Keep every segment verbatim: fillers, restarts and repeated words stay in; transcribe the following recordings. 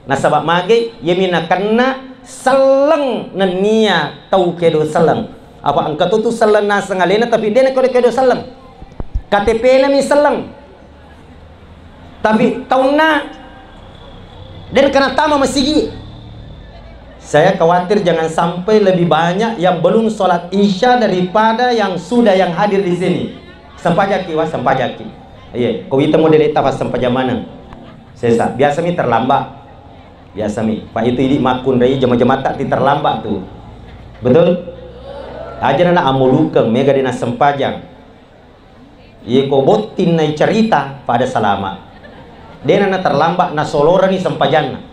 Nasaba mage, iyami nakenna selleng nennia tau kedo selleng. Apa engka to tu selleng naseng alena, tapi de' na kedo-kedo selleng. K T P-na mi selleng. Tapi taunna de' na kena tama masigi. Saya khawatir jangan sampai lebih banyak yang belum sholat Isya daripada yang sudah, yang hadir di sini. Sempajaki, wa, sempajaki. Iya, ko wita model eta pas sempajang maneng. Sesa, biasa mi terlambat. Biasa mi. Pak itu idi makkunrai jama-jamata ti terlambat tu. Betul? Aja nana amulukeng, mega de' na sempajang. Iye ko botting nai cerita pada salama. De' na terlambat, na solorani sempajanna.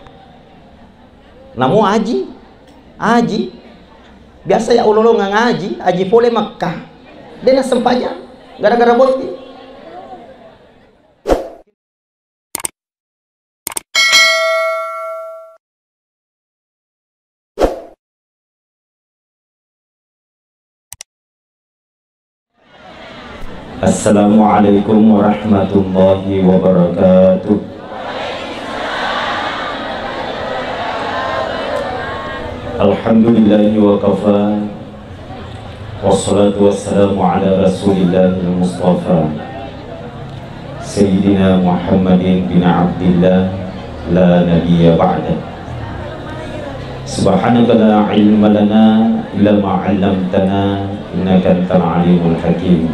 Namo aji, aji. Biasa ya ulolongang aji, aji pole Makkah. De' na sempajang. Gara-gara botting. Assalamualaikum warahmatullahi wabarakatuh. Alhamdulillahi wa kafa. Wassalatu wassalamu ala Rasulillahil Mustafa Sayyidina Muhammadin bin Abdillah la nabiyya ba'da. Subhanaka la ilma lana illa ma 'allamtana innaka antal alimul hakim.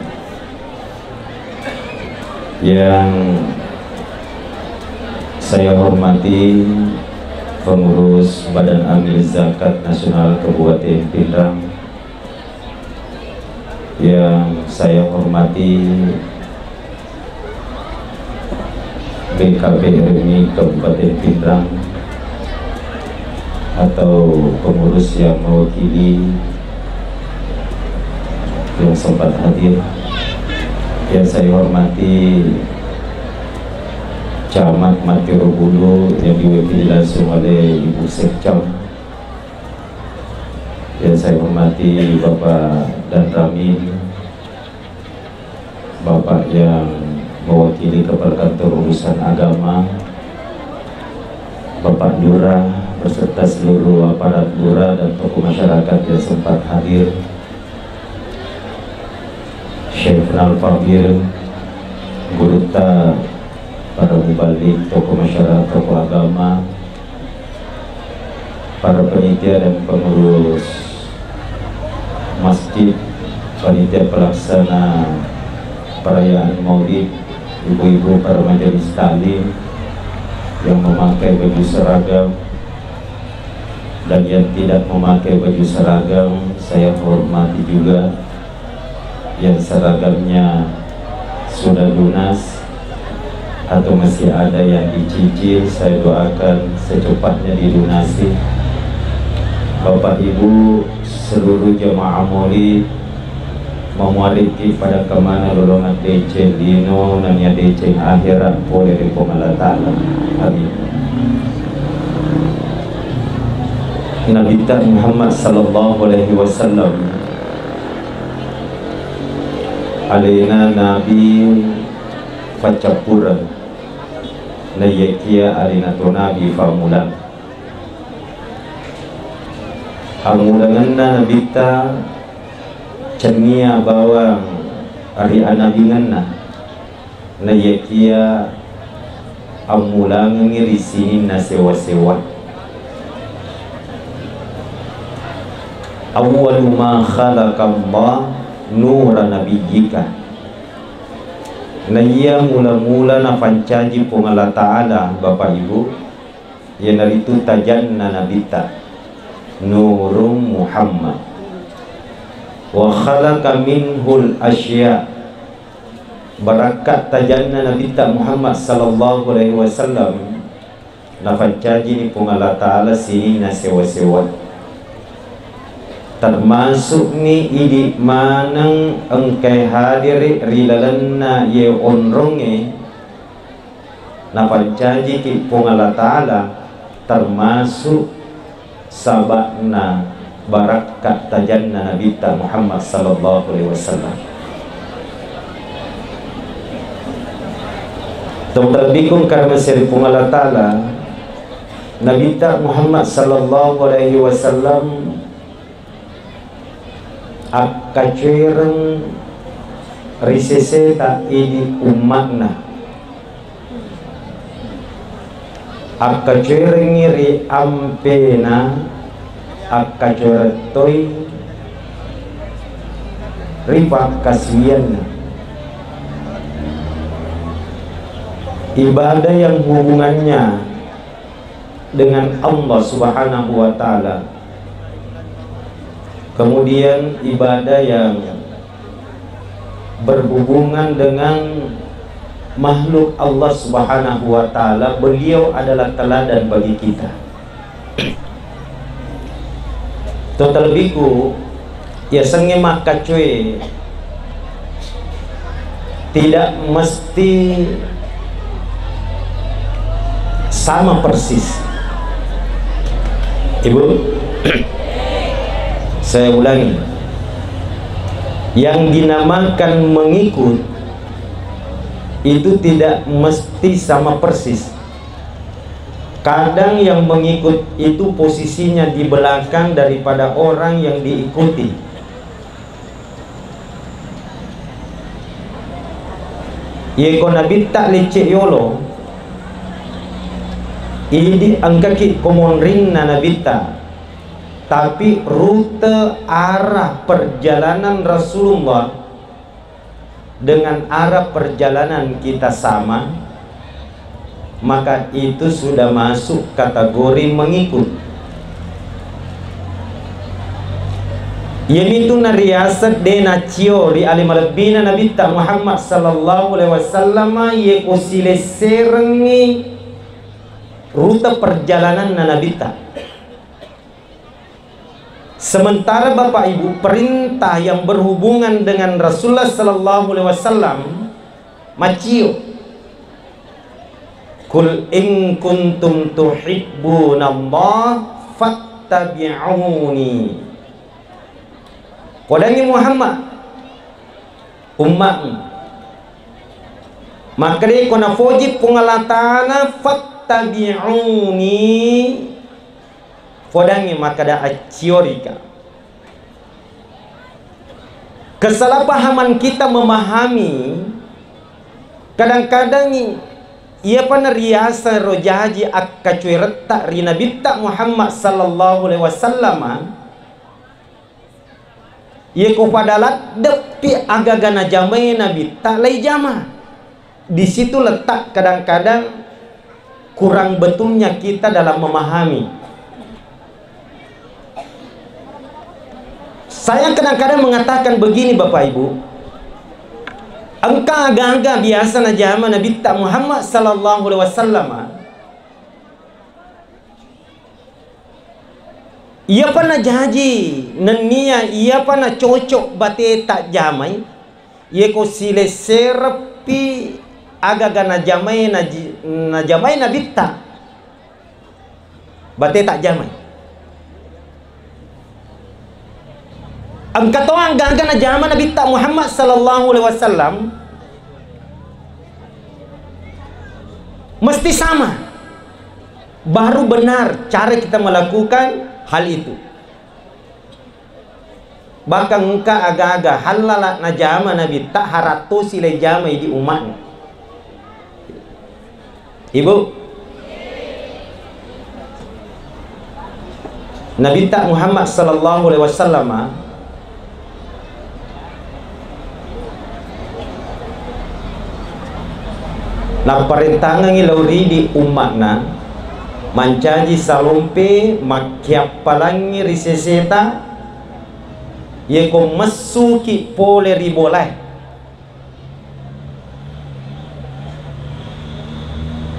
Yang saya hormati pengurus Badan Amil Zakat Nasional Kabupaten Pinrang, yang saya hormati B K B R M I Kabupaten Pinrang, atau pengurus yang mewakili yang sempat hadir, yang saya hormati Camat Matiro Bulu yang diwakili langsung oleh Ibu Sekcam, yang saya hormati Bapak Danramil, Bapak yang mewakili Kepala Kantor Urusan Agama, Bapak Lurah beserta seluruh aparat Lurah dan tokoh masyarakat yang sempat hadir, Syekh Nal Fadil, gurutta, para mubalik, tokoh masyarakat, tokoh agama, para panitia dan pengurus masjid, panitia pelaksana perayaan Maulid, ibu-ibu para majelis taklim yang memakai baju seragam dan yang tidak memakai baju seragam, saya hormati juga. Yang seragamnya sudah lunas atau masih ada yang dicicil, saya doakan secepatnya dilunasi. Bapak Ibu, seluruh jemaah Maulid, mamuariki pada kemana lolongan deceng lino, nania deceng akhirat pole ri Puang Allah Ta'ala. Amin. Nabitta Muhammad sallallahu alaihi wasallam alena nabi paccappureng, naiyakia alena to nabi fammulang. Ammulangenna nabitta cennia bawang ri anabingenna, naiyakia ammulangengngi ri sininna sewa-sewa. Awwalu ma khalaqallah nura nabiyyika. Naiya mula-mula nafancaji Puang Allah Ta'ala, Bapak Ibu, iyanaritu tajanna nabitta, Nurung Muhammad. Wa khalaqa minhul asya. Barakka tajanna nabitta Muhammad sallallahu alaihi wasallam, nafancajini Puang Allah Ta'ala sininna sewa-sewa. Termasukni idi maneng engkai hadiri ri lalenna ye onrongnge, nafancajiki Puang Allah Ta'ala, termasuk saba'na barakka tajanna Nabitta Muhammad sallallahu alaihi wasallam. Tau tabbikkung karena seri Puang Allah Ta'ala, Nabitta Muhammad sallallahu alaihi wasallam akkacuereng ri seseta idi umma'na. Akkacuerengngi ri ampena, akkacuereng toi ri pakkasiwianna. Ibadah yang hubungannya dengan Allah Subhanahu wa Ta'ala. Kemudian ibadah yang berhubungan dengan makhluk Allah Subhanahu wa Ta'ala, beliau adalah teladan bagi kita. Total biku, yasengnge makkacoe tidak mesti sama persis. Ibu, saya ulangi. Yang dinamakan mengikut itu tidak mesti sama persis. Kadang yang mengikut itu posisinya di belakang daripada orang yang diikuti. Yeko nabitta lecce yolo, idi engkaki komonrinna nabitta, tapi rute arah perjalanan Rasulullah dengan arah perjalanan kita sama, maka itu sudah masuk kategori mengikut. Iyamitu nariaseng de nacio ri ale malebbina Nabitta Muhammad sallallahu alaihi wasallam, yeko silesserengngi rute perjalananna Nabitta. Sementara Bapak Ibu, perintah yang berhubungan dengan Rasulullah sallallahu alaihi wasallam macio. "Qul in kuntum tuhibbunallah fattabi'uni." Kodangngi Muhammad, umma'mu. Makkedai ko nafoji Puang Allah Ta'ala, "Fattabi'uni." Fodangngi makkeda acciorika. Kesalahpahaman kita memahami, kadang-kadang iyapa nariaseng ro jaji akkacueretta ri Nabitta Muhammad sallallahu alaihi wasallama, yeko pada laddeppi agaga najamai Nabitta, laijama. Di situ letak kadang-kadang kurang betulnya kita dalam memahami. Saya kadang-kadang mengatakan begini, Bapak Ibu, engka aga-aga biasa najama Nabitta Muhammad sallallahu alaihi wasallam, iyapa najaji nennia iyapa nacocok bate tajamai, yeko silessereppi agaga najamai naji-, najamai Nabitta, bate tajamai. Engka to aga-aga najama Nabitta Muhammad sallallahu alaihi wasallam, mesti sama. Baru benar cara kita melakukan hal itu. Bahkan engka aga-aga hallala najama Nabitta, harattosi laijamai di umatna. Ibu, Nabitta Muhammad sallallahu alaihi wasallam napparentangengngi lao ridi umma'na mancaji salompe makkiappalangngi ri seseta, yeko messuki pole ri bolae.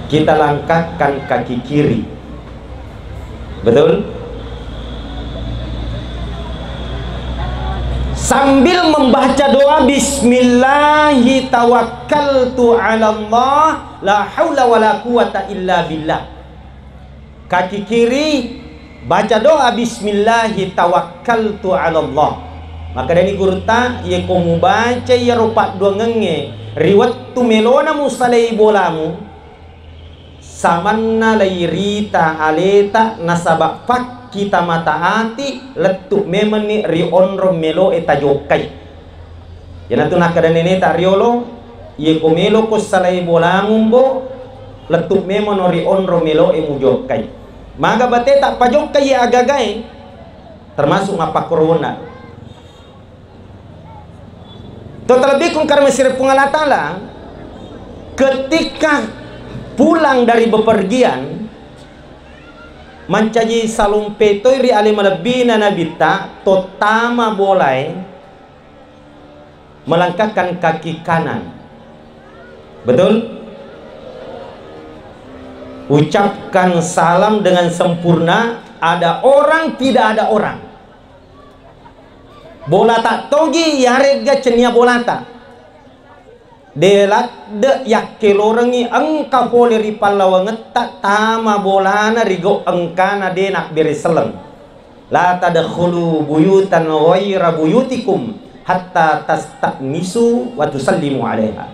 Kita langkahkan kaki kiri. Betul? Sambil membaca doa, "Bismillahi tawakkaltu 'ala Allah, la haula wala quwwata illa billah." Kaki kiri, baca doa, "Bismillahi tawakkaltu 'ala Allah." Makkedani gurutta, yeko mubaca iyaro padduangengnge ri wettu melona musalai bolamu, Samanna lairita aleta nasaba pakkita mata ati, lettu memenni ri onrong meloe tajokkai. Iyanatu nakkeda neneta riolo, iyeko meloko salai bolamumbo, lettu memono ri onrong meloe mujokkai. Maga bateta pajokkai iye agagae, termasuk mappakkorowonna. To talebbiku karena sirepung Allah Ta'ala, ketika pulang dari bepergian, mancaji salumpe toi ri ale malebbina Nabitta, tottama bolae, melangkahkan kaki kanan. Betul? Ucapkan salam dengan sempurna, ada orang, tidak ada orang. Bolata togi, yaregga cennia bolata. De ladde yakkelorengngi engka pole ri pallawangetta tama bolana ri gau engkana de nabbere selleng. La tadkhulu buyutan ghaira buyutikum hatta tasta'nisu wa tusallimu alaiha.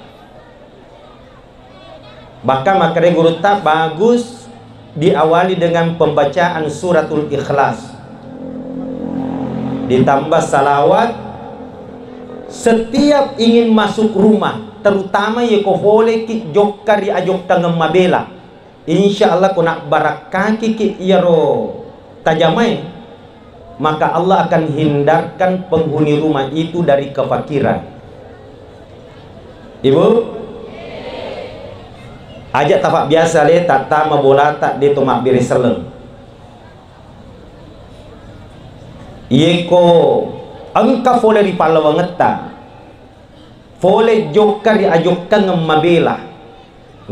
Bahkan makkeda gurutta, bagus diawali dengan pembacaan suratul Ikhlas. Ditambah salawat, setiap ingin masuk rumah, terutama yeko poleki jokka ri ajokkangeng mabela. Insya Allah ko nabbarakkakiki iyaro tajamae, maka Allah akan hindarkan penghuni rumah itu dari kefakiran. Ibu, aja tafabbiasa le tattama bolata de to mabbere selleng. Yeko engka pole ri pallawangetta, pole jokka ri ajokkangeng mabela,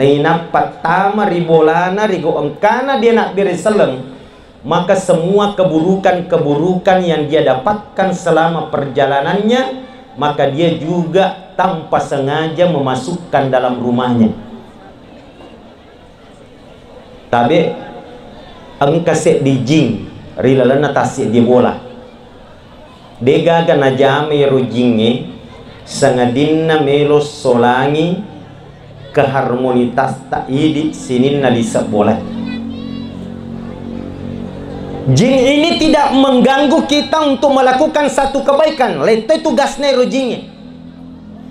nainappa tama ri bolana ri gau engkana de nabbere selleng, maka semua keburukan-keburukan yang dia dapatkan selama perjalanannya, maka dia juga tanpa sengaja memasukkan dalam rumahnya. Tabe, engka seddi jing ri lalenna tasseddi bola. De gaga najama ero jingnge, sangadinna melo solangi keharmonitasta idi sininna lise bola. Jin ini tidak mengganggu kita untuk melakukan satu kebaikan. Letto tugasna ero jingnge.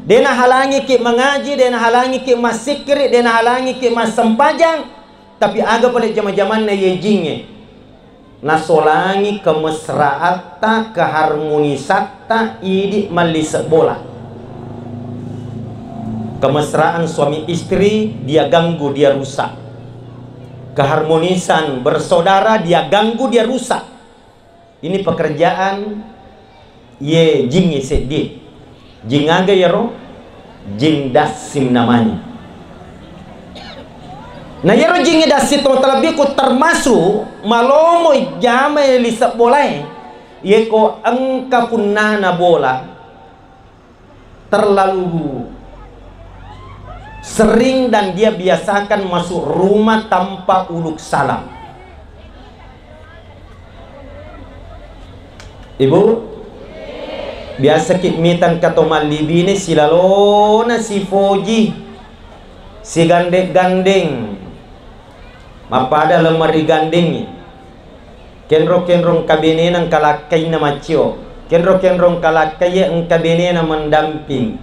De nahalangiki mangaji, de nahalangiki massikkiri, de nahalangiki massempajang, tapi aga pale jama-jamanna iye jingnge? Nasolangi kemesraatta, keharmonisatta idi mallise bola. Kemesraan suami istri dia ganggu, dia rusak. Keharmonisan bersaudara dia ganggu, dia rusak. Ini pekerjaan ye jingnge seddi. Jing aga yero? Jin dassing namanya. Nah, yero jingnge dassing to talebbiku termasuk malomo jama lise bolae. Yeko engka punnana bola, terlalu sering dan dia biasakan masuk rumah tanpa uluk salam. Ibu, biasaki mitang kato mallibine silalona sifoji, sigandeng-gandeng, mappada lemari gandengngi. Kenro-kenro engka benena engka lakkainna maccio. Kenro-kenro engka lakkaiye engka benena mendamping.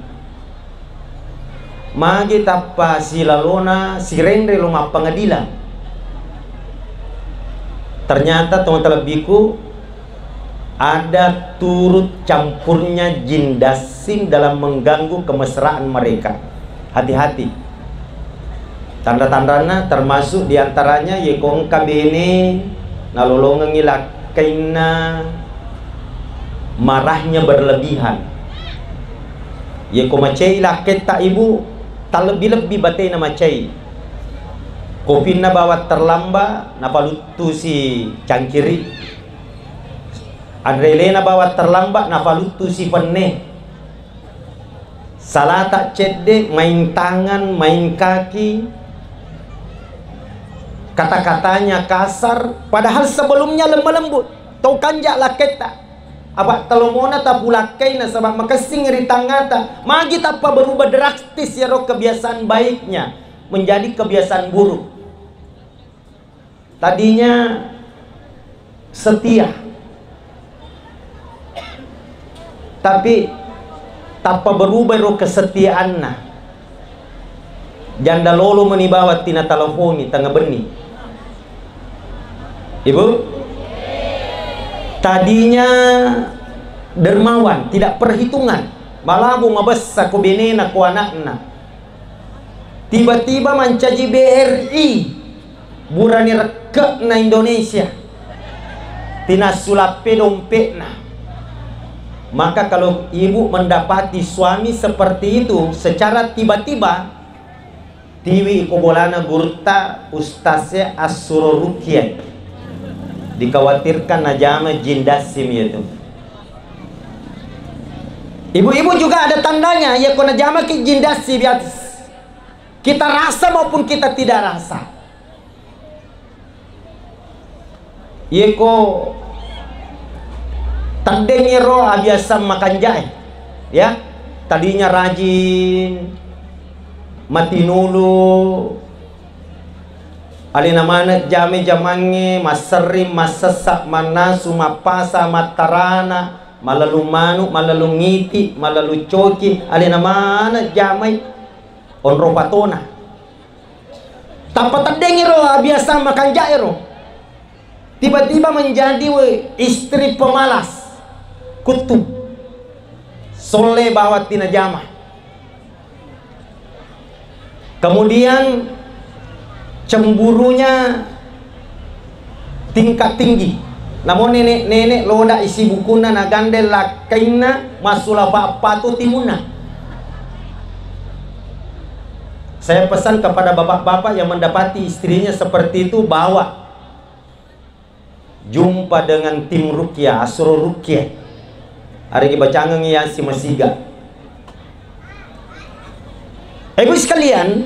Magi tappa silalona sirenre lo mappengadilan. Ternyata tong talebbiku ada turut campurnya jin dassing dalam mengganggu kemesraan mereka. Hati-hati. Tanda-tandana termasuk diantaranya yeko engka bene nalolongengngi lakkainna marahnya berlebihan. Yeko macai lakketta ibu, talebbi-lebbi batena macai. Kopinna bawang terlambat, napaluttusi cangkiri. Anrelena bawang terlambat, napaluttusi penne. Salata cedde, main tangan, main kaki, kata-katanya kasar, padahal sebelumnya lemah lembut. Tau kanja lakketta. Apa telomona tapulakkai nasaba makessing ri tangngata. Magi tappa berubah drastis yaro kebiasaan baiknya menjadi kebiasaan buruk. Tadinya setia, tapi tappa berubah ro kesetiaanna. Janda lolo meni bawang tinatelepongi tengnga benni. Ibu, tadinya dermawan, tidak perhitungan, malabo mabessa ko benena ko anakna. Tiba-tiba mancaji B R I, burane rekke'na Indonesia. Tinassu lappe dompetna. Maka kalau ibu mendapati suami seperti itu secara tiba-tiba, tiwi ko bolana gurutta, ustaznya assuro rukiah. Dikhawatirkan najama jin dassim itu. Ibu-ibu juga ada tandanya, ya ko najamaki jin dassim, ya, kita rasa maupun kita tidak rasa. Yeko teddengngi ro abiasang makanjae, ya, tadinya rajin, matinulu, alena maneng jame-jamangnge, masserring, massessa, mannasu, mappasa, mattarana, mallalung manu, mallalung iti, mallalung coki, alena maneng jamai onro patona. Tappa teddengngi ro abiasang makanjae ro. Tiba-tiba menjadi, we, istri pemalas. Kuttu. Solle bawang tinajama. Kemudian cemburunya tingkat tinggi. Namo nenek-nenek loda isi bukunna nagande lakkainna masulapa patu timunna. Saya pesan kepada bapak-bapak yang mendapati istrinya seperti itu, bawa jumpa dengan tim ruqyah, asro ruqyah. Arigi bacangengngi yang simasiga. Ibu sekalian,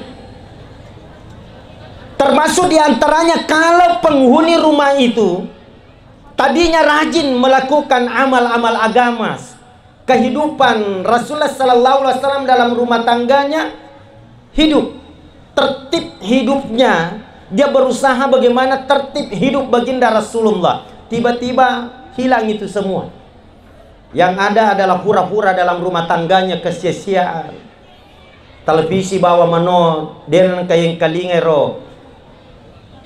termasuk diantaranya kalau penghuni rumah itu tadinya rajin melakukan amal-amal agama, kehidupan Rasulullah sallallahu alaihi wasallam dalam rumah tangganya hidup, tertib hidupnya, dia berusaha bagaimana tertib hidup baginda Rasulullah. Tiba-tiba hilang itu semua. Yang ada adalah hura-hura dalam rumah tangganya, kesia-siaan. Televisi bawa mano, dena engka engkalingai ro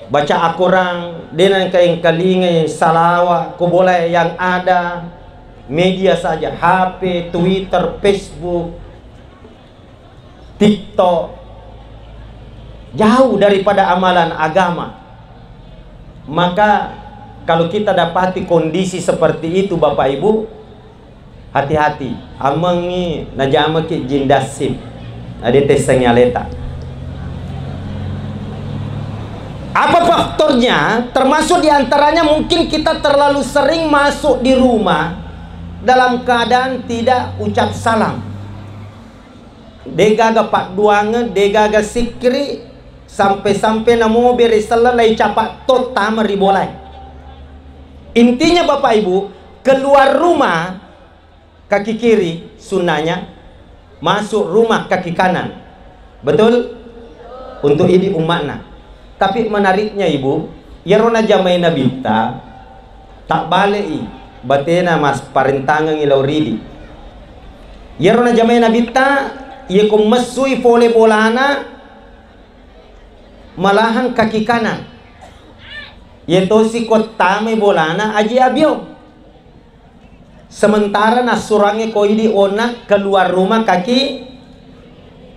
baca akorang, dena engka engkalingai salawa, ko bola yang ada media saja, H P, Twitter, Facebook, TikTok, jauh daripada amalan agama. Maka kalau kita dapati kondisi seperti itu, Bapak Ibu, hati-hati, amengngi najamaki jin dassim. Ade tessengngi aleta. Apa faktornya? Termasuk diantaranya mungkin kita terlalu sering masuk di rumah dalam keadaan tidak ucap salam. Degaga padduangeng, degaga sikkiri, sampai-sampai namo bere selleng lai capa to tama ri bolae. Intinya Bapak Ibu, keluar rumah kaki kiri sunnahnya, masuk rumah kaki kanan. Betul? Untuk idi umma'na. Tapi menariknya Ibu, iyaro najamai Nabitta, tabbale'i batena masparentangengngi lao ridi. Iyaro najamai Nabitta, iyako messui pole bolana, malahan kaki kanan. Iyatosi ko tamai bolana aji abio. Sementara nassurangnge ko idi onna keluar rumah kaki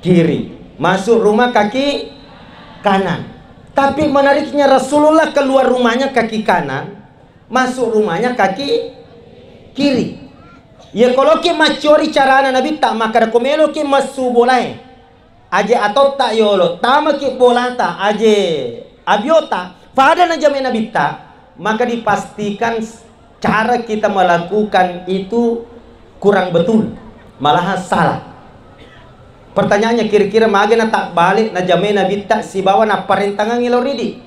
kiri, masuk rumah kaki kanan. Tapi menariknya Rasulullah keluar rumahnya kaki kanan, masuk rumahnya kaki kiri. Iya koloki maccori carana Nabitta, makkada ko meloki messu bolae. Aje atotta yolo, tamaki bolata, aje abiota, pada najamai Nabitta, maka dipastikan s-, cara kita melakukan itu kurang betul, malahan salah. Pertanyaannya, kira-kira magi natabbale najamai Nabitta sibawa napparentangengngi lao ridi?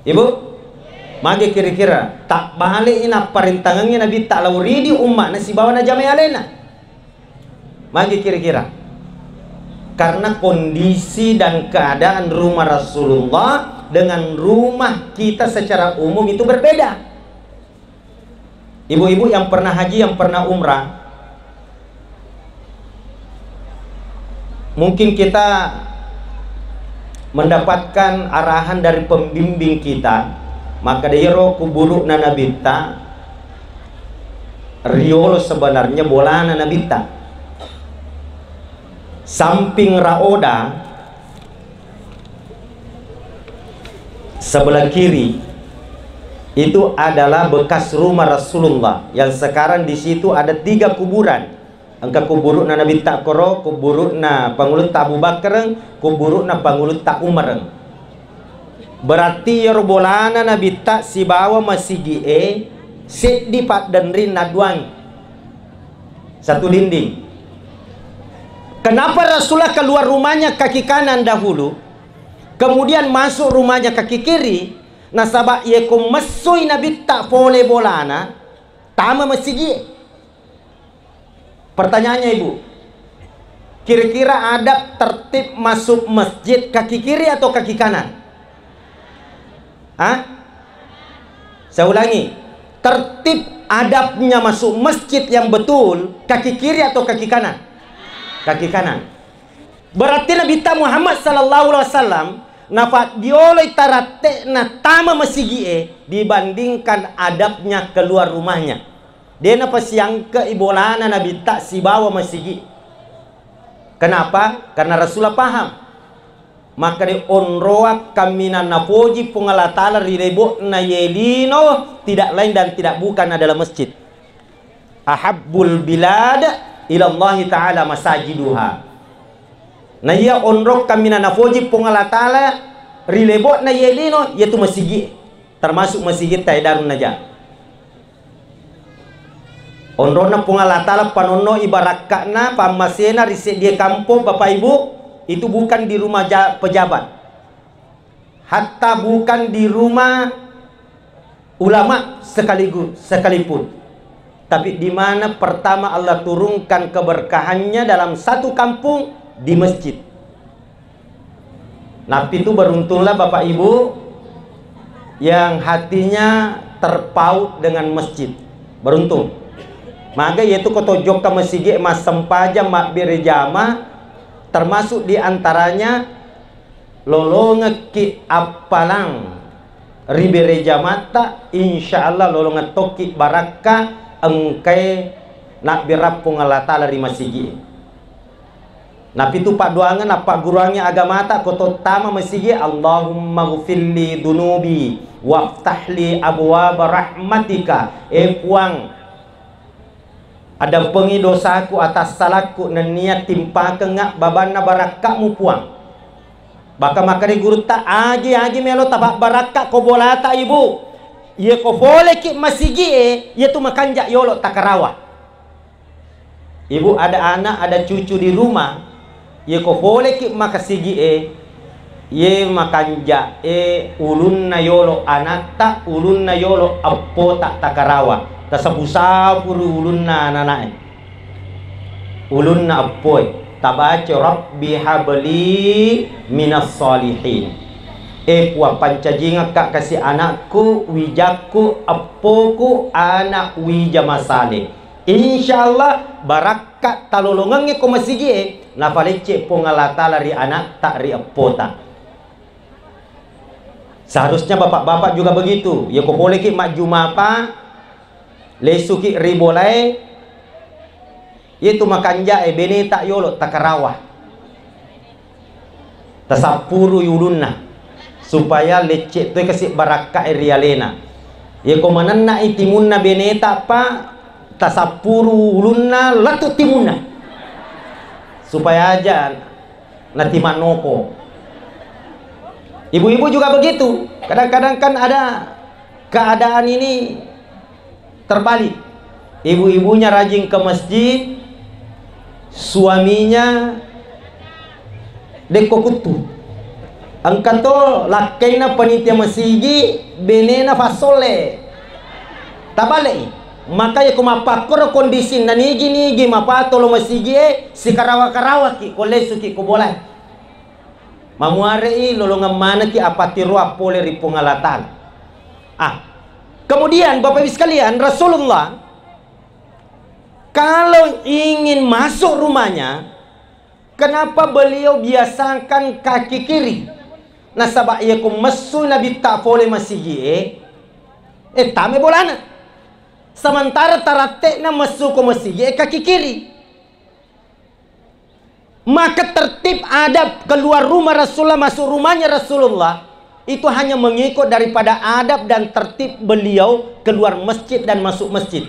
Ibu, magi kira-kira tabbale'i napparentangengngi Nabitta lao ridi umma'na sibawa najamai alena? Magi kira-kira? Karena kondisi dan keadaan rumah Rasulullah dengan rumah kita secara umum itu berbeda. Ibu-ibu yang pernah haji, yang pernah umrah, mungkin kita mendapatkan arahan dari pembimbing kita, maka de iyaro kuburu'na Nabitta riolo sebenarnya bolana Nabitta. Samping raoda, sebelah kiri itu adalah bekas rumah Rasulullah, yang sekarang di situ ada tiga kuburan. Engka kuburu'na Nabitta koro, kuburu'na Pangulutta Abu Bakar, kuburu'na Pangulutta Umar. Berarti iyaro bolana Nabitta sibawa masigi'e seddi paddenring naduang. Satu dinding. Kenapa Rasulullah keluar rumahnya kaki kanan dahulu, kemudian masuk rumahnya kaki kiri? Nasaba iyeko messoi Nabitta pole bolana, tama masigi. Pertanyaannya, Ibu, kira-kira adab tertib masuk masjid kaki kiri atau kaki kanan? Hah? Saya ulangi, tertib adabnya masuk masjid yang betul, kaki kiri atau kaki kanan? Kaki kanan. Berarti Nabitta Muhammad sallallahu alaihi wasallam nafaddioloi taratte'na tama masigi'e dibandingkan adabnya keluar rumahnya. De napasiangke'i bolana Nabitta sibawa masigi. Kenapa? Karena Rasulullah paham. Makkeda, onroang kaminang napoji Puang Allah Ta'ala ri lebo'na ye lino, tidak lain dan tidak bukan adalah masjid. Ahabbul bilad ilallahi ta'ala masajiduha. Na iya onrong kaminang napoji Puang Allah Ta'ala ri lebo'na ye lino, yaitu masigi. Termasuk masigi tae Darun Najah. Onronna Puang Allah Ta'ala panonno ibarakka'na pammasena ri seddie kampong, Bapak Ibu, itu bukan di rumah ja-, pejabat. Hatta bukan di rumah ulama sekaligus, sekalipun. Tapi di mana pertama Allah turunkan keberkahannya dalam satu kampung? Di masjid. Nappi tu beruntunglah Bapak Ibu yang hatinya terpaut dengan masjid. Beruntung. Maga iyatu ko tojokka masigi massempajang mabbere jama, termasuk di antaranya lolongekki appalang ri bere jamatta, insya Allah lolongeng tokki barakka engkae nabberappung Allah Ta'ala ri masigi. Napitu paddoangeng nappagguruangngi agamata ko tottama masigi, Allahumma ghfirli dunubi waftahli abwaba rahmatika. E Puang, addampengi dosaku, atassalakku, nennia timpakengnga babanna barakkamu Puang. Baka makkeda gurutta, agi-agi melo tapabbarakka ko bolata Ibu. Iye ko foleki masigie, iyetu makanja yolo takarawa. Ibu ada anak, ada cucu di rumah, iye ko foleki makasigie, iye makanjae ulunna yolo anatta, ulunna yolo eppota takarawa, tasapu-sapuru ulunna ananae, ulunna eppoe, tabaca, "Rabbi habli minas salihin." E Puang, pancajingekka kasi anakku, wijakku, eppoku, anak wija masale. Insya Allah, barakka talolongengnge ko masigie, nafalecce Puang Allah Ta'ala ri anatta, ri eppota. Seharusnya bapak-bapak juga begitu. Ya, ko poleki majjumapa, lesuki ri bolae, yetu makanjae beneta yolo takarawa. Tasappurui ulunna, supaya lecce toi kasi barakkae ri alena. Yeko manennai timunna beneta pa, tasappuru ulunna, lettu timunna. Supaya aja natimannoko. Ibu-ibu juga begitu. Kadang-kadang kan ada keadaan ini terbalik. Ibu-ibunya rajin ke masjid, suaminya dekko kuttu. Engka to lakkaina panitia masigi, benena fassolle. Tabalei. Maka yako mappakkoro kondisinna nigi-nigi mapatolo masigie, sikarawa-karawaki ko lesuki ko bolae. Mamuare'i lolongeng manekki apattiroang pole ri Puang Allah Ta'ala. Ah, kemudian Bapak Ibu sekalian, Rasulullah kalau ingin masuk rumahnya, kenapa beliau biasakan kaki kiri? Nasaba' iyako messu Nabitta pole masigi'e, eh, tame bolana. Sementara taratte'na messu ko masigi'e kaki kiri. Maka tertib adab keluar rumah Rasulullah, masuk rumahnya Rasulullah, itu hanya mengikut daripada adab dan tertib beliau keluar masjid dan masuk masjid.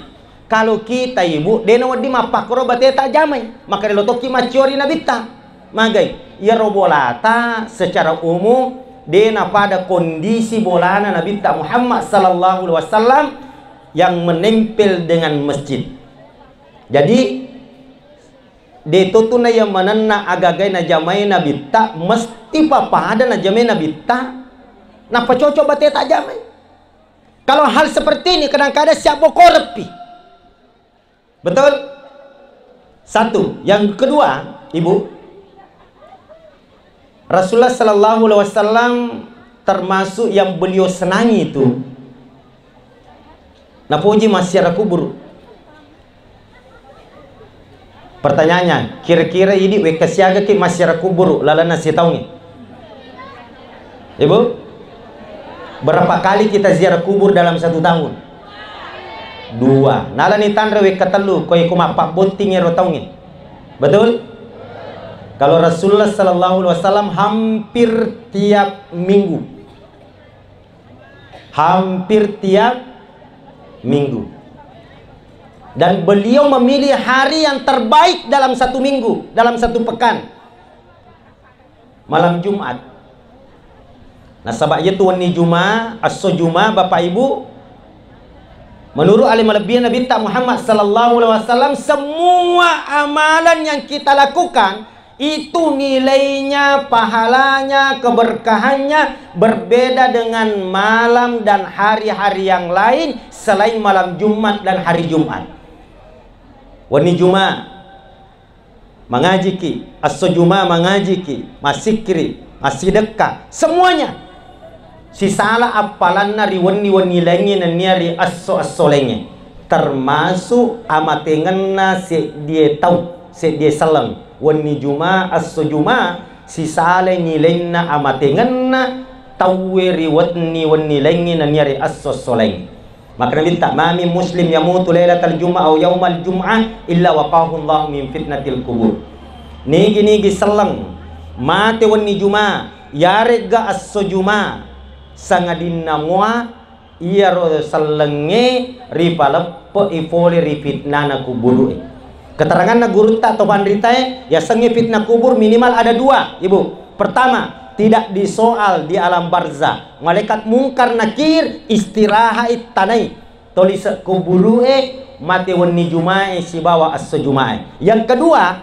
Kalau kita, Ibu, de' nawedding mappakkoro bateta jamai, maka de' lo tokki macciori Nabitta. Magai, iyaro bolata secara umum de' napada kondisi bolana Nabitta Muhammad sallallahu alaihi wasallam yang menempel dengan masjid. Jadi, de' to tu naiya manenna agagai najamai Nabitta, mesti papada najamai Nabitta, nappa cocok bateta jamai. Kalau hal seperti ini kadang-kadang siabbokoreppi. Betul? Satu. Yang kedua, Ibu, Rasulullah sallallahu alaihi wasallam termasuk yang beliau senangi itu napoji massiara kuburu. Pertanyaannya, kira-kira idi wekka siagaki massiara kuburu lalenna sitaungnge? Ibu, berapa kali kita ziarah kubur dalam satu tahun? Dua. Nalani tanre wekka tellu, ko iko mappabbotting ero taungnge. Betul? Kalau Rasulullah sallallahu alaihi wasallam hampir tiap minggu. Hampir tiap minggu. Dan beliau memilih hari yang terbaik dalam satu minggu, dalam satu pekan. Malam Jumat. Nasaba' iyatu wenni Juma, esso Juma, Bapak Ibu, menurut ale malebbi'e Nabitta Muhammad sallallahu alaihi wasallam, semua amalan yang kita lakukan itu nilainya, pahalanya, keberkahannya berbeda dengan malam dan hari-hari yang lain selain malam Jumat dan hari Jumat. Wenni Juma, mangajiki, esso Juma mangajiki, massikkiri, massidekka, semuanya. Sisala appalanna ri wenni-wenni laingnge nennia ri esso-esso laingnge, termasuk amatengenna seddie tau, seddie selleng. Wenni Juma, esso Juma, sisalai nilainna amatengenna tauwe ri wenni-wenni laingnge nennia ri esso-esso laingnge. Makkeda Nabitta, "Ma min muslim yamutu lailatal jum'ah au yaumal jum'ah illa waqahu Allahu min fitnatil kubur." Nigi-nigi selleng mate wenni Juma, yaregga esso Juma, sangadinna mua iyaro sellengnge ripaleppe'i fole ri fitnana kuburu'e. Keteranganna gurutta to panritae, yasengnge fitnah kubur minimal ada dua, Ibu. Pertama, tidak disoal di alam barzah. Malaikat Mungkar Nakir istirahat tanai. Tolise kuburu'e mate wenni Jumae sibawa esso Jumae. Yang kedua,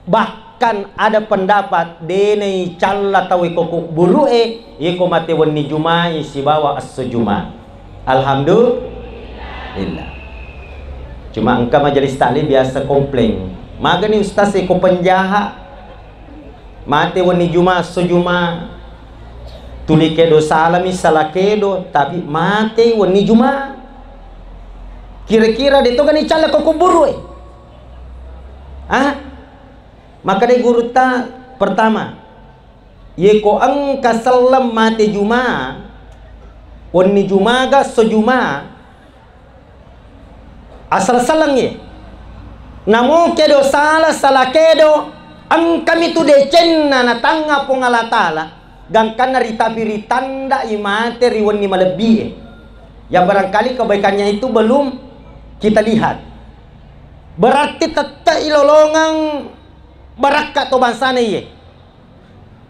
bahkan ada pendapat de' naicalla tau iko kuburu'e, iko mate wenni Jumae sibawa esso Juma. Alhamdulillah. Cuma engka majelis taklim biasa komplain. Magani ustaz iko penjaha. Mate wenni Juma, esso Juma. Tuli kedo salami, sala kedo, tapi mate wenni Juma. Kira-kira de' to gani calla ko kuburu'e? Ah? Makkedai gurutta, pertama, yeko engka selleng mate Juma, wenni Jumaga esso Juma, asal sellengngi. Namo kedo sala, sala kedo, engkami tu decenna natangnga Puang Allah Ta'ala, gangkanna ritapi ritandai mate ri wenni malebbi'e. Yang barangkali kebaikannya itu belum kita lihat. Berarti tette'i lolongeng barakka to bangsana iye.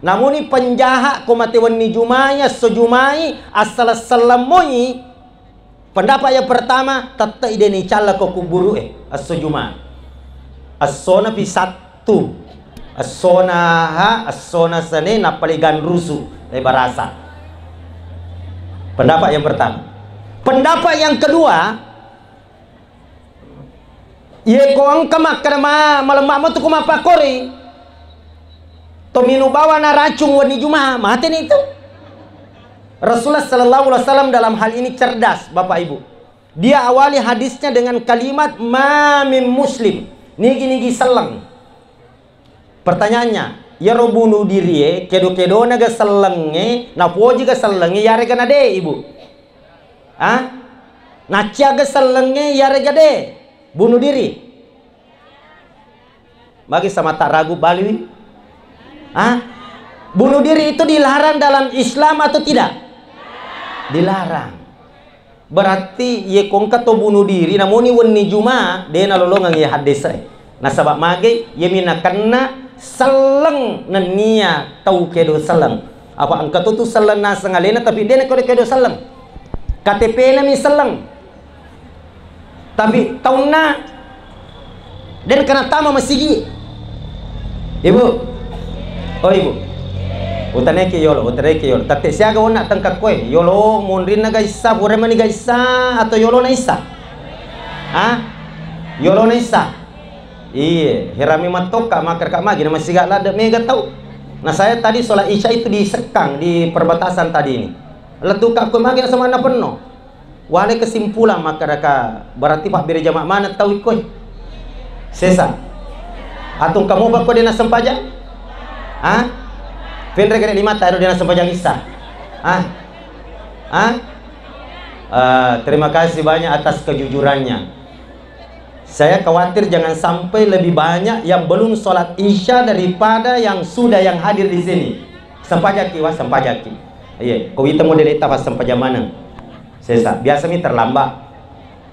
Namuni penjaha ko mate wenni Jumai, esso Jumai, assaleng-selleng moi. Pendapat yang pertama, tette'i de' naicalla ko kuburu'e, esso Juma. Essona pi Sattu, essona ha, essona Sene, nappa le ganrusu, le barasa. Pendapat yang pertama. Pendapat yang kedua, Iye ko engka makkeda ma-, malemma metu ko mappakkori, Tomino bawana racung wenni Juma, mateni itu. Rasulullah sallallahu alaihi wasallam dalam hal ini cerdas, Bapak Ibu. Dia awali hadisnya dengan kalimat, "Ma min muslim." Nigi-nigi selleng. Pertanyaannya, iyaro bunuh dirie, kedo-kedona ga sellengnge, napoji ga sellengnge, yarega nade, Ibu? Ah? Nacciaga sellengnge, yarega de? Bunuh diri. Bagi sama tak ragu baliwi? Ah? Bunuh diri itu dilarang dalam Islam atau tidak? Dilarang. Berarti ye ko engka to bunuh diri, namuni wenni Juma, de nalolongeng ye haddese. Nasaba mage, ye mi nakenna selleng nennia tau kedo selleng. Apa engka to tu selleng naseng alena, tapi de nakedo-kedo selleng. K T P-na mi selleng. Tapi taunna de kena tama masigi. Ibu. Oh, Ibu. Utaneki yolo, utaneki yolo. Tette siaga onna tengka koe. Yolo monrinna ga issa, pura mani ga issa, atau yolo na issa? Hah? Yolo na issa? Iye, herami mattoka makkeda ka magi na masiga ladde mega tau. Nah, saya tadi sholat Isya itu di Sekang, di perbatasan tadi ini. Lettu ka koe magi na samanna penno. Wale kesimpulan makkeda ka, berarti pabbere jama maneng tau ikkoi. Sesa. Atau kamu apa kode na sempajang? Hah? Penre gede lima tahu dia na sempajang Isya. Hah? Hah? Eh, terima kasih banyak atas kejujurannya. Saya khawatir jangan sampai lebih banyak yang belum sholat Isya daripada yang sudah yang hadir di sini. Sempajaki, wah, sempajaki. Iya, ko wita model eta pas sempajang maneng. Sesa, biasa mi terlambat.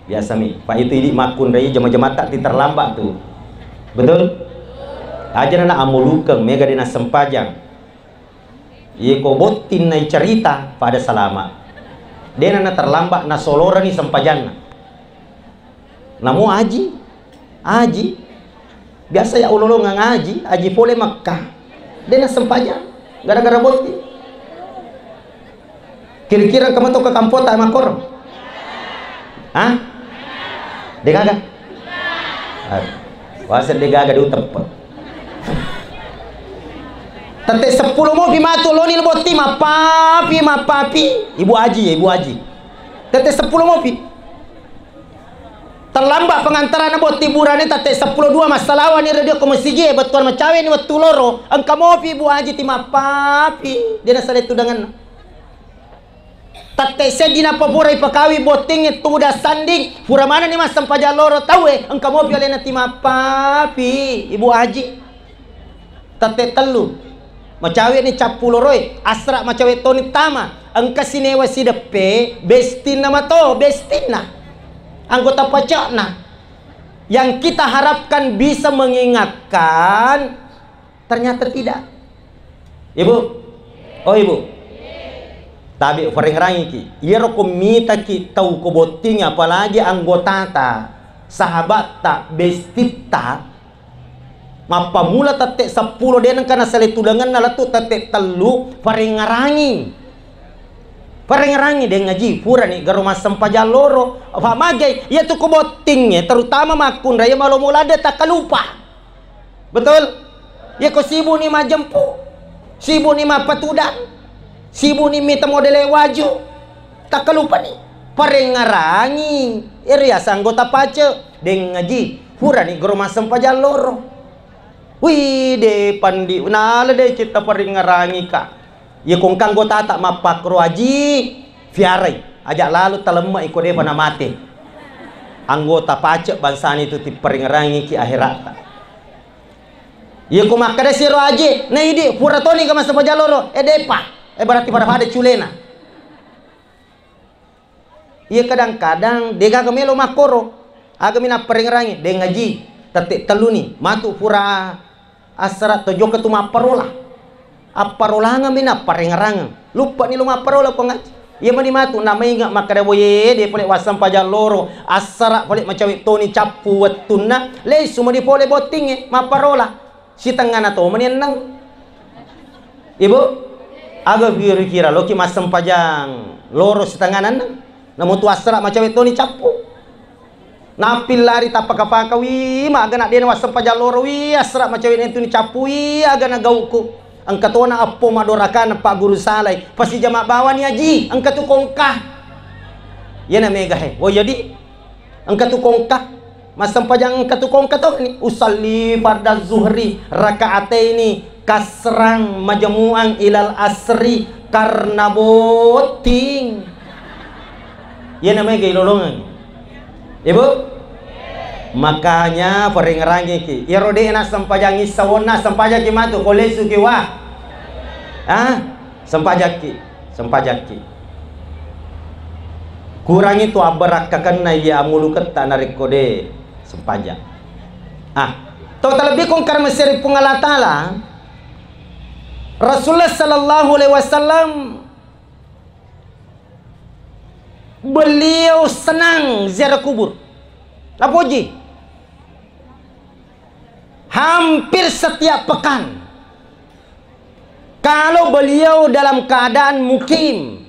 Biasa mi. Pak itu idi makkunrai jama-jamata ti terlambat tu. Betul? Aja na amulukeng mega dena sempajang. Iye ko botting nai cerita pada salama. Dena na terlambat na solorani sempajanna. Namo aji, aji. Biasa ya ulolongang aji, aji pole Makkah. Dena sempajang gara-gara botting. Kira-kira engka mato ke kampota makkoro? Hah? Degaga? Aduh, wasa degaga di uteppe. Tette seppulo mopi matu loni botting, mappapi, mappapi. Ibu Aji ya, Ibu Aji. Tette seppulo mopi. Terlambat pengantaranna botting burane, tette seppulo dua massalawani radio ko masigi e, bettuan macawe ni wettu loro. Engka mopi Ibu Aji ti mappapi. Dena sale tudanganna. Tette seddi nappa pura ipakawi bottingnge tudang sanding, pura manenni massempajang loro tauwe, engka mopi alena ti mappapi, Ibu Aji. Tette tellu, macawe ni cappu loroe, asra macawe toni tama, engka sinewa sideppe, bestinna mato, bestinna. Anggota pacakna. Yang kita harapkan bisa mengingatkan, ternyata tidak. Ibu? Oh, Ibu? Tabe farengerangiki. Iyaro ko mitaki tau ko botting, apalagi anggotata, sahabatta, bestitta, mappamula tette seppulo de nengka nasale tudangenna lettu tette tellu, farengerangi. Farengerangi, deng ngaji, purani garo massempajang loro. Fa magai, iya tu ko bottingnge, terutama makkunrai malomo ladde takkalupa. Betul? Iya ko sibuni majempu, sibuni mappatudang, sibuni mita modele waju, takkalupani. Parengarangi, ero yaseng anggota pace, deng ngaji, purani garo massempajang loro. Wih, de pandi, nala de citta parengarangi ka. Iya ko engka anggotata mappakro aji, fiarai. Aja lalo talemme iko depa namate. Anggota pacek bangsani tu tipparingerangiki akheratta. Iya ko makkeda siro aji, na idi pura toni ka massempajang loro, eh depa. Eh berarti pada-pada culena. Iya kadang-kadang degaga melo makkoro. Agami napparengerangi, deng ngaji. Tette telluni, matu pura assara to jokka tu mapparola. Apparolangeng mi napparengerangeng. Luppani lo mapparola ko ngaji. Iya mani matu namainga makkeda boye de pole wassempajang loro. Assara pole macawe toni cappu wettunna. Lesu mani pole bottingnge mapparola. Sitengngana to mani enneng. Ibu, aga kira-kira loki massempajang loro sitengngana enneng? Namutu assara macawe toni cappu. Nappillari tappaka-paka, wi, magana dena wassempajang loro, wi, assara macawe toni cappu, wi, agana gauku. Engka tona eppo madorakana Pak Guru Salai, pasijama bawani aji, engka tu kongka. Iyana mega he. Wo jadi engka tu kongka. Massempajang engka tu kongka to ni. Usalli fardaz zuhri rakaataini kasrang majmu'an ilal asri karena botting. Iyana mega ilolongeng. Ibu? Makanya parengerangiki. Iyaro de' nassempajang issa wonna, sempajaki matu, ko lesuki wa. Ah? Sempajakki, sempajakki. Kurangi tu abbarakkakenna iya amuluketta narekko de' sempajang. Ah, to talebbi kongkar meseri Puang Allah Ta'ala, Rasulullah sallallahu alaihi wasallam beliau senang ziarah kubur. Lapoji. Hampir setiap pekan, kalau beliau dalam keadaan mukim,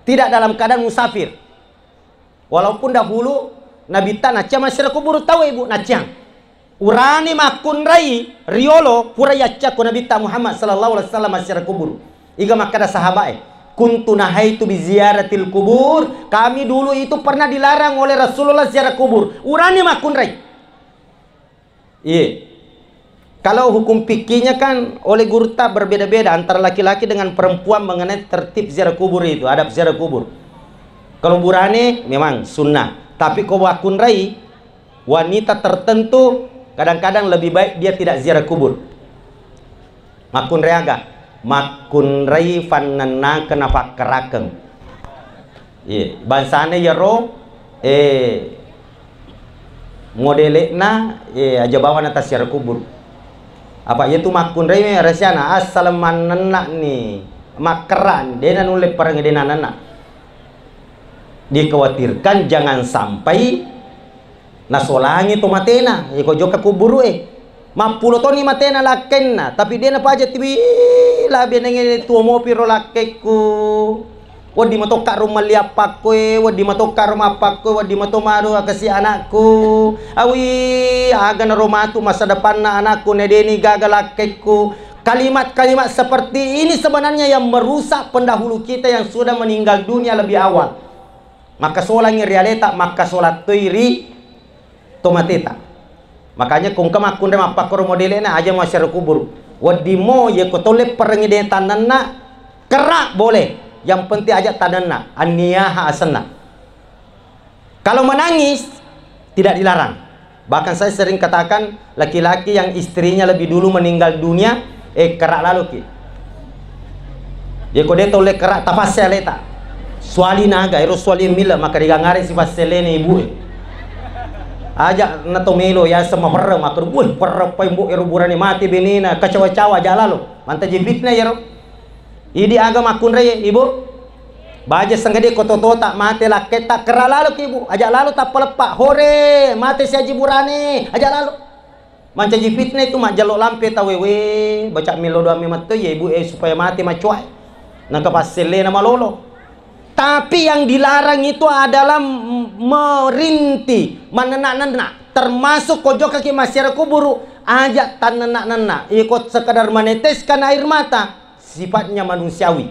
tidak dalam keadaan musafir. Walaupun dahulu Nabitta nacca massiara kuburu tau, Ibu, nacciang. Urani makkunrai riolo pura yacca ko Nabitta Muhammad sallallahu alaihi wasallam massiara kuburu. Iga makkada sahabae, "Kuntu nahaitu bi ziyaratil kubur." Kami dulu itu pernah dilarang oleh Rasulullah ziarah kubur. Urani makkunrai. Iya. Kalau hukum fikihnya kan oleh gurutta berbeda-beda antara laki-laki dengan perempuan mengenai tertib ziarah kubur itu, adab ziarah kubur. Kalau burane memang sunnah, tapi ko makkunrai wanita tertentu kadang-kadang lebih baik dia tidak ziarah kubur. Makkunrai aga? Makkunrai fannennakeng nafakkarakeng. Iya, bangsana iyaro, eh, modele'na, eh, aja bawana tassiara kuburu. Apa iyatu makkunrai me rahasiana, asal mannenna'ni, makkerra'ni, de'na nulle parengngi de'na nenna. Dikhawatirkan jangan sampai nasolangi to matena, iko jokka kuburu'e. Mappulo toni matena lakkenna, tapi de' napaja tiwi, "Ih, la benengnge tuo mopi ro lakkekku. Wedding matokka ro melli appakku e, wedding matokka ro mappakku e, wedding mato maro akasi anakku. Awi, aga naro matu masa depanna anakku, na de'ni gaga lakkekku." Kalimat-kalimat seperti ini sebenarnya yang merusak pendahulu kita yang sudah meninggal dunia lebih awal. Makkasolangngi ri aleta, makkasolang toi ri tomateta. Makanya ko engka makkunrai mappakkoro modele'na, aja massiara kuburu. Wedding mo, ye ko tolle perengngi de' tannenna, kerra boleh. Yang penting aja tannenna, anniyaha asenna. Kalau menangis, tidak dilarang. Bahkan saya sering katakan, laki-laki yang istrinya lebih dulu meninggal dunia, eh, kerra laloki. Ye ko de' tolle kerra, tapasse aleta. Suali naga, ero suali mila, maka digangare si passellena ibu e. Aja na to melo, ya sema perre, maka, "Wih, perre pa ibu ero burane mate benena, kacawa-cawa, aja lalo." Mantaji fitnah yero. Idi aga makkunrai, Ibu? Baja sengngede ko totota mate lakketta, kerra laloki, Ibu. Aja lalo tappa leppa. Hore, mate siaji burane. Aja lalo. Mancaji fitnah itu majjallo lampe tau, we, baca melo doang memetto ya, Ibu, eh, supaya mate macoa. Nangka passellena malolo. Tapi yang dilarang itu adalah m-, merinti, manenna-nenna, termasuk ko jokkaki massiara kuburu, aja tannenna-nenna. Iko sekedar meneteskan air mata, sifatnya manusiawi.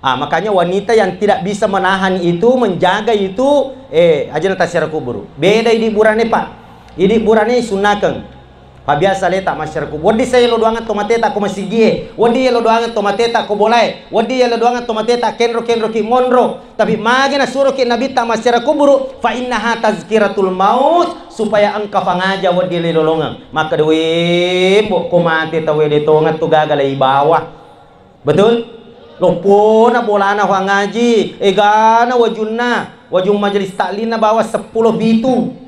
Ah, makanya wanita yang tidak bisa menahan itu, menjaga itu, eh, aja na tassiara kuburu. Beda idi burane, Pak. Idi burane sunnakeng. Pabiasa leta massiara kuburu. Wedding sa yelo doangeng to mateta ko masigie. Wedding yelo doangeng to mateta ko bolae. Wedding yelo doangeng to mateta kenro-kenroki monro. Tapi magi nasuroki Nabitta massiara kuburu, "Fa innaha tazkiratul maut," supaya engka fangaja wedding lilolongeng. Makkeda, "We, bo, ko mate tauwe de tongeng tu gaga laibawa." Betul? Loppona bolana fangaji, egana wajunna, wajung majelis taklimna bawa seppulo pitu.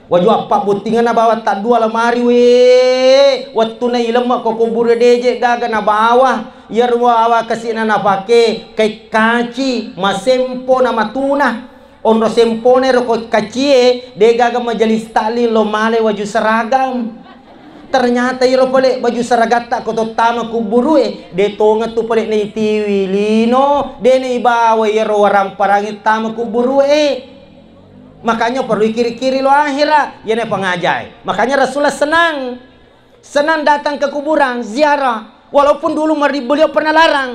Waju appabbottingenna bawang taddua lemari, we. Wettunna ilemme ko kuburu deje gaga nabawa. Iyaro awa kasi'na napake, kaikkaci, masempo na matuna. Onro sempona ero ko kacie, de gaga majelis taklim lo male waju seragam. Ternyata iyaro pale baju seragatta ko tottama kuburue, de tongeng tu pale naitiwi lino, de naibawa iyaro waramparangi tama kuburue. Makanya perlu ikiri-kiri lo akhira, iyana pangajae. Makanya Rasulullah senang. Senang datang ke kuburan, ziarah. Walaupun dulu mari-, beliau pernah larang.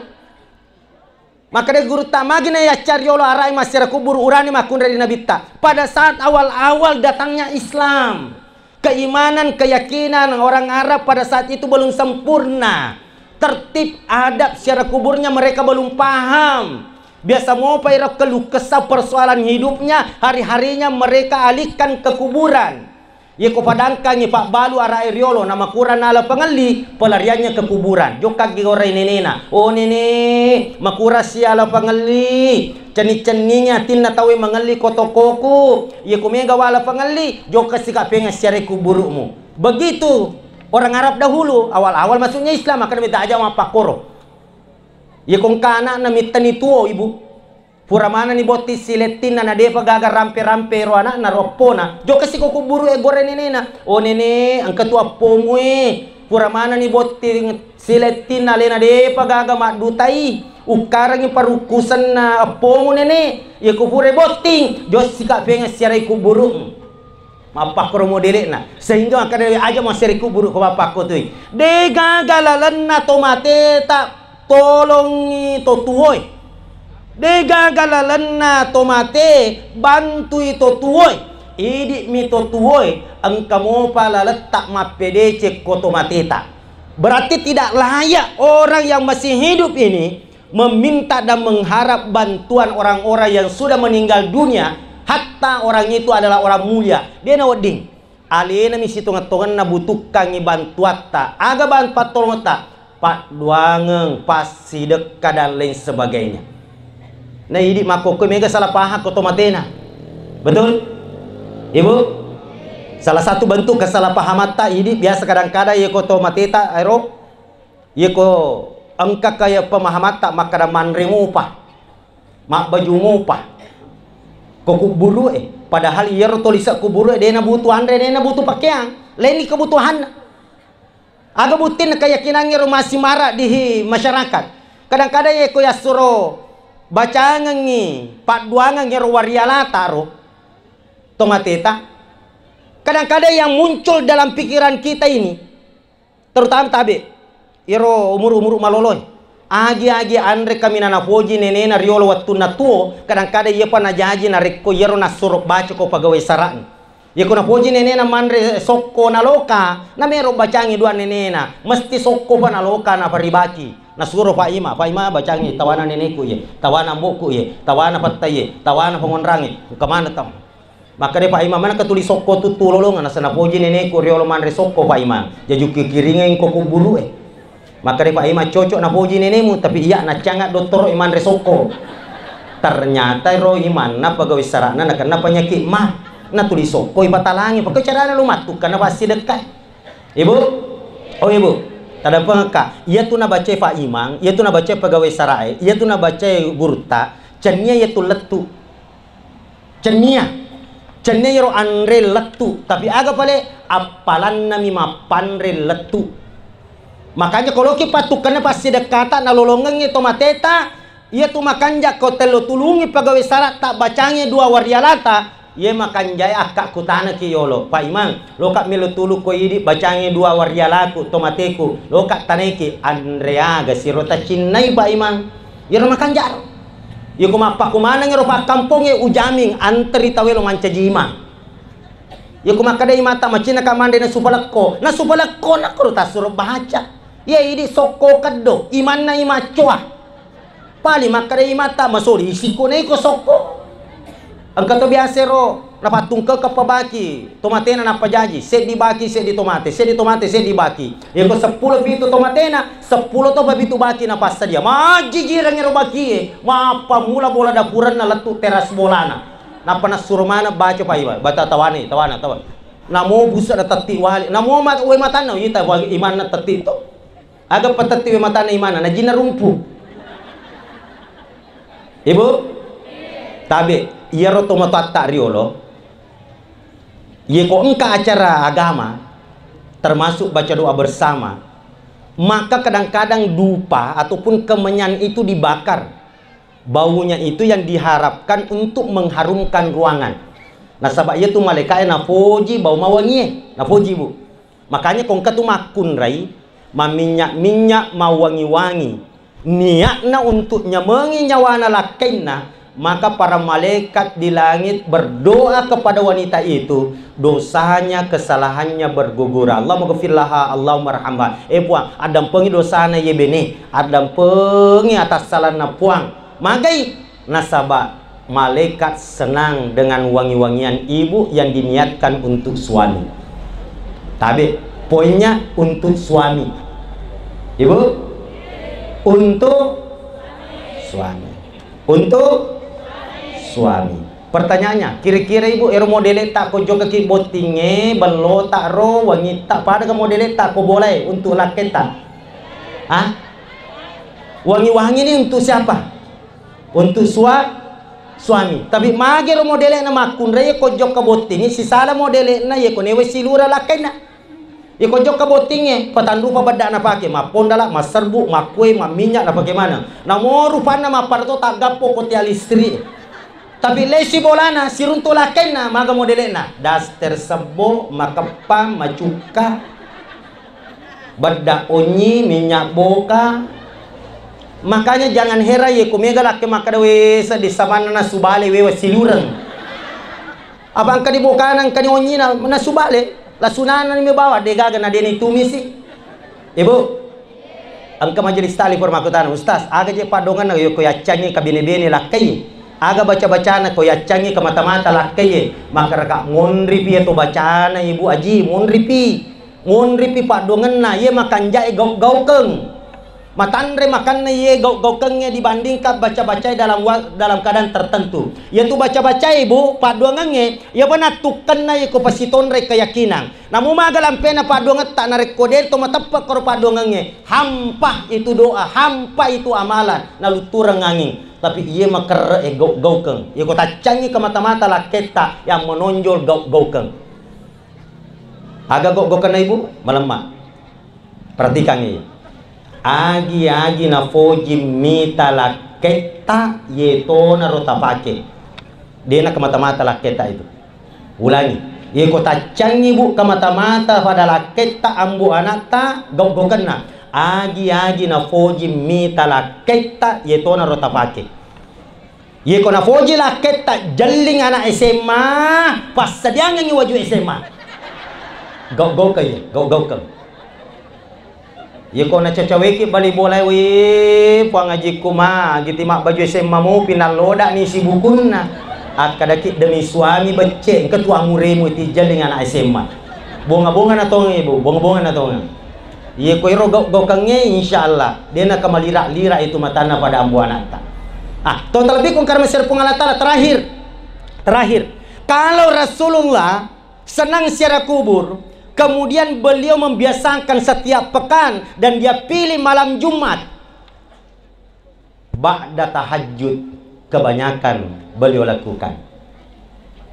Makkeda gurutta, "Magi na yacca riolo ara'i massiara kuburu urane makkunrai ri Nabitta?" Pada saat awal-awal datangnya Islam, keimanan, keyakinan orang Arab pada saat itu belum sempurna. Tertib, adab, ziarah kuburnya mereka belum paham. Biasa mopa iro keluh kesah persoalan hidupnya, hari-harinya mereka alihkan ke kuburan. Yeko padangkangi pabbalu ara'e riolo, namakurang nala pangelli, pelariannya ke kuburan. Jokkaki gorai nenena, "Oh nene, makurang siala pangelli, cenni-cenningi atinna tauwe mangelli ko tokoku. Yeko mega wala pangelli, jokka sika pengeng siarai kuburu'mu." Begitu orang Arab dahulu, awal-awal masuknya Islam, makkeda mita aja mappakkoro. Yeko engka anakna mittani tuo, Ibu. Pura manenni botting silettinna, na depa gaga rampe-rampe ro anakna ro appona. Jokka siko kuburu e gore nenena. "Oh nene, engka tu appomu e. Pura manenni botting silettinna alena depa gaga maddutai. Ukkarangi parukkusenna appomu nene. Yeko pura botting, jossika pengeng siarai kuburu'mu." Mappakkoro modele'na, sehingga makkeda, "Aja massiarai kuburu ko bapakko tui." De gaga lalenna to mateta tolongi to tuoe. De gaga lalenna to mate bantui to tuoe. Idi'mi to tuoe, engka mopa laletta mappedeceng ko to mateta. Berarti tidak layak orang yang masih hidup ini meminta dan mengharap bantuan orang-orang yang sudah meninggal dunia, hatta orang itu adalah orang mulia. De nawedding. Alenami sitongeng-tongenna butukkangngi bantuatta. Aga bang-, pattolongetta? Padduangeng, passidekka, dan lain sebagainya. Na idi makkokkoe mega salah paham ko to matena. Betul? Ibu? Salah satu bentuk kesalahpahamatta idi biasa kadang-kadang ye ko to mateta ero Yeko engka kaya pemahamatta makkeda manre mopa, mabbaju mopa, ko kubburu'e. Padahal iyaro to lise kubburu'e de nabutu anre, de nabutu pakeang, lainni kebutuhanna. Aga buttinna keyakinangnge ro masih mara di masyarakat. Kadang-kadang yeko yassuro bacangengngi padduangengngi ro warialata ro tomateta. Kadang-kadang yang muncul dalam pikiran kita ini, terutama tabe, iyaro umuru-umuru maloloe. Agi-agi anre kaminang napoji nenena riolo wettunna tuo, kadang-kadang iyapa najaji narekko iyaro nassuro baca ko pegawai sara'na. Yeko napoji nenena manre sokko naloka, namero bacangi dua nenena, mesti sokko pa naloka naparibaki. Nasuro Pak Ima, "Pak Ima bacangi tawana neneku iye, tawana mbokku iye, tawana petta iye, tawana pengonrangi, engka maneng tau." Makkeda Pak Imang, "Manakka tuli sokko tuttu lolongeng?" Nasaba napoji neneku riolo manre sokko, Pak Imang. Jaji ukikiringeng ko kubburu'e. Makkeda Pak Imang, "Cocok napoji nenemu, tapi iya naccangnga dottoro i manre sokko." Ternyata ro imanna pegawai sara'na nakenna penyakit ma. Natuli sokko ipatalangi, pokokna carana lu mattukka napassidekka. Ibu? Oh, Ibu. Tadampengekka. Iyatu nabacai Pak Imang, iyatu nabacai pegawai sara'e, iyatu nabacai gurutta, cennia iyatu lettu. Cennia. Cennia iyaro anre lettu. Tapi aga pale? Appalannami mappanre lettu. Makanya koloki pattukkenna passidekkata nalolongengngi to mateta, iyatu makanja ko tello tulungi pegawai sara tabbacangi dua warialata, iye makanjae akka kutanaki yolo, "Pak Imang, loka melo tulu ko idi bacangi dua warialaku to mateku, loka tanaiki." Anre aga siro tacinnai Pak Imang? Iyaro makanjaro. Iyako mappakumaneng ro pakkampongnge, ujamin anteri tauwe lo mancaji imang. Iyako makkeda imata macinna ka manre nasu palekko, nasu palekko nakkoro tassuro baca. Iya idi sokko keddo, imanna imaccoa. Pali makkeda imata masoli isiko naiko sokko. Engka to biasa ro napattungkekeng pabaki, tomatena nappa jaji, seddi baki, seddi tomate, seddi tomate, seddi baki. Yako seppulo pitu tomatena, seppulo topa pitu baki napassadia. Majjijirengngi ro bakie, mappamula bola dapurenna lettu teras bolana. Nappa nassuro maneng baca Pak Imang, bata tawane, tawana, tawana. Namo busa na tetti wali, namo mat-, we matanna, ita imanna tetti to. Aga patetti we matanna imanna, najinna rumpu. Ibu? Tabe, iyaro tomatoatta riolo, yeko engka acara agama, termasuk baca doa bersama, maka kadang-kadang dupa ataupun kemenyan itu dibakar. Baunya itu yang diharapkan untuk mengharumkan ruangan. Nasaba iyatu malaeka'e napoji bau mawangie, napoji, Bu. Makanya ko engka tu makkunrai, maminyak-minyak, mawangi-wangi, niatna untuk nyamengi nyawana lakkainna, maka para malaikat di langit berdoa kepada wanita itu, dosanya, kesalahannya berguguran. Allahumma ghfir laha, Allahumma arhamha. Eh, Puang, addampengi dosana ye bene, addampengi atassalanna, Puang. Magai? Nasaba malaikat senang dengan wangi-wangian ibu yang diniatkan untuk suami. Tabe, poinnya untuk suami. Ibu? Untuk suami. Untuk suami. Pertanyaannya, kira-kira ibu, ero modele tak ko jokaki bottinge, bello tak ro, wangi tak pada ke modele tak ko boleh untuk laketa? Hah? Wangi-wangi ini untuk siapa? Untuk sua-, suami. Tapi magero modele'na makkunrai, ye ko jokka bottingnge, sisala modele'na ye ko newe silura lakkainna. Ye ko jokka bottingnge, patanrupa bedda'na pake, mappondala, masserbu, makkue, mamminyak, napake maneng. Namo rupanna mapparato taggappo ko tia listrik. Tapi lesi bolana, siruntu lakkainna, maga modele'na. Daster sebbo, makeppa, macukka. Bedda onyi, minyak boka. Makanya jangan heran ye ko mega lakke makkeda, "We, seddi samanna nasu bale wewa silureng." Apa engka di bokana, engka di onyina, nasu bale, lasunana ni mebawa, de gaga na deni tumisi. Ibu, engka majelis taklim pura makkutana, "Ustaz, aga je paddongenna yo ko yaccangi ka bene-bene lakkai? Aga baca-bacana ko yaccangi ka mata-mata lakkai?" Makaraka monri pi to bacana, Ibu Aji, monri pi. Monripi padduangenna, iye makanjae gau-gaukeng. Matanre makanna iye gau-gaukengnge dibandingkan baca-bacae dalam wa-, dalam keadaan tertentu. Iyatu baca-bacae, Bu, padduangengnge, iyapa nattukkenna iko pasitonre keyakinan. Namo maga lampena padduangetta narekko de to mateppe koro padduangengnge, hampa itu doa, hampa itu amalan, naluttureng anging. Tapi iye makerre e gau-gaukeng. Iyako taccangi ke mata-mata lakketta yang menonjol gau-gaukeng. Aga gau-gaukenna, Ibu? Malemma. Perhatikan ini. Agi-agi nafoji mita lakketta, yetonaro tapake. Dena ke mata-mata lakketta itu. Ulangi. Yeko taccangi, Bu, ke mata-mata pada lakketta, ambo anatta, gau-gaukenna. Agi-agi nafoji mita lakketta, yetonaro tapake. Yeko nafoji lakketta jelling anak S M A, passadiangengngi waju S M A. Gau-gaukeng iye, gau-gaukeng. Yeko nacacaweki bali bolae, wi, Puang Ajikku ma, giti mabbaju S M A mupi, nallodani sibukunna. Akkadaki demi suami becce, engka tu amuremu iti jelling anak S M A. Bonga-bonga na tongeng, Ibu, bonga-bonga na tongeng. Iye ko ero gau-, gaukengnge, insya Allah, de nakamalira-lira itu matanna pada ambo anatta. Ah, to terlebih kong karena Puang Allah Ta'ala terakhir. Terakhir. Kalau Rasulullah senang ziarah kubur, kemudian beliau membiasakan setiap pekan dan dia pilih malam Jumat. Ba'da tahajud kebanyakan beliau lakukan.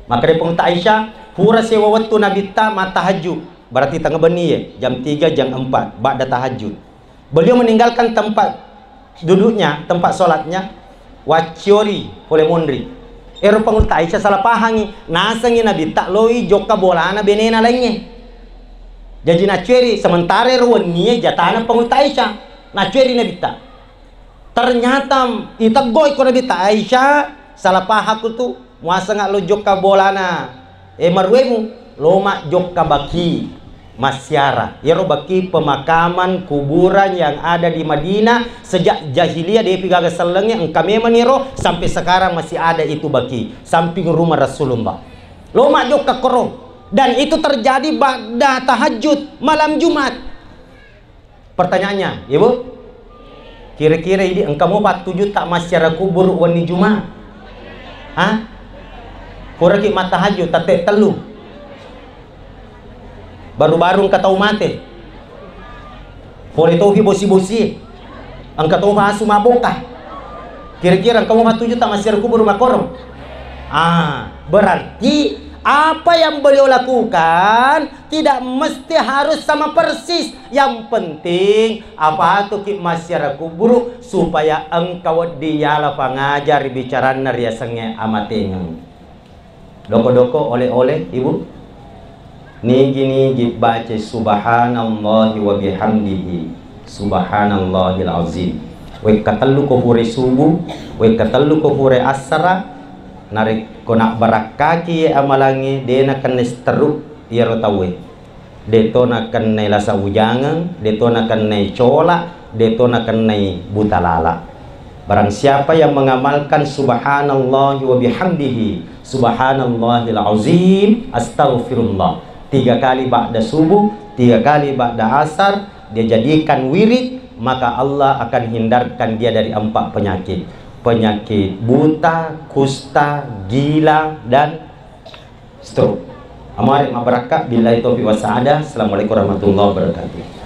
Maka dari Puang Aisyah, pura sewa wettu Nabitta mattahajud, berarti tengah benni ye, jam tiga, jam empat, ba'da tahajud. Beliau meninggalkan tempat duduknya, tempat sholatnya, wacciori pole monri. Ero Puang Aisyah salah pahangi, nasengi Nabitta loi jokka bolana benena laingnge. Jaji naccueri, sementara ero wennie jatana Puang Aisyah, naccueri Nabitta. Ternyata iteggoi ko Nabitta, "Aisyah, salah pahakku tu, muasenga lo jokka bolana, eh, maruemu, loma jokka Baki, massiara." Iyaro Baki pemakaman kuburan yang ada di Madinah sejak jahiliyah, depi gaga sellengnge, engka memang iro sampai sekarang masih ada itu Baki, samping rumah Rasulullah. Loma jokka koro. Dan itu terjadi ba'da tahajud malam Jumat. Pertanyaannya, Ibu, kira-kira idi engka mo pattuju tak massiara kubur wenni Juma? Hah? Puraki mattahajud, tette tellu. Baru-baru engka tau mate. Pole topi bosi-bosi. Engka topa asu mabboka. Kira-kira engka mo pattuju tak massiara kubur makkoro? Ah, berarti apa yang beliau lakukan tidak mesti harus sama persis. Yang penting, apatuki massiara kuburu supaya engka wedding yala pangaja ri bicaranna riasengnge amatengeng. Doko-doko, oleh-oleh, Ibu? Nigi-nigi baca subhanallahi wa bihamdihi, subhanallahil azim. Wekka tellu ko pure subuh, wekka tellu ko pure assara, narekko nabbarakkaki ye amalangnge, de nakenna seteruk iyaro tauwe. De to nakenna lasa ujangeng, de to nakenna cola, de to nakenna buta lala. Barang siapa yang mengamalkan subhanallahi wa bihamdihi, subhanallahil azim, astaghfirullah, tiga kali ba'da subuh, tiga kali ba'da asar, dia jadikan wirid, maka Allah akan hindarkan dia dari empat penyakit. Penyakit buta, kusta, gila, dan stroke. Amare mabarakka, billahi taufiq wa sa'adah. Assalamualaikum warahmatullahi wabarakatuh.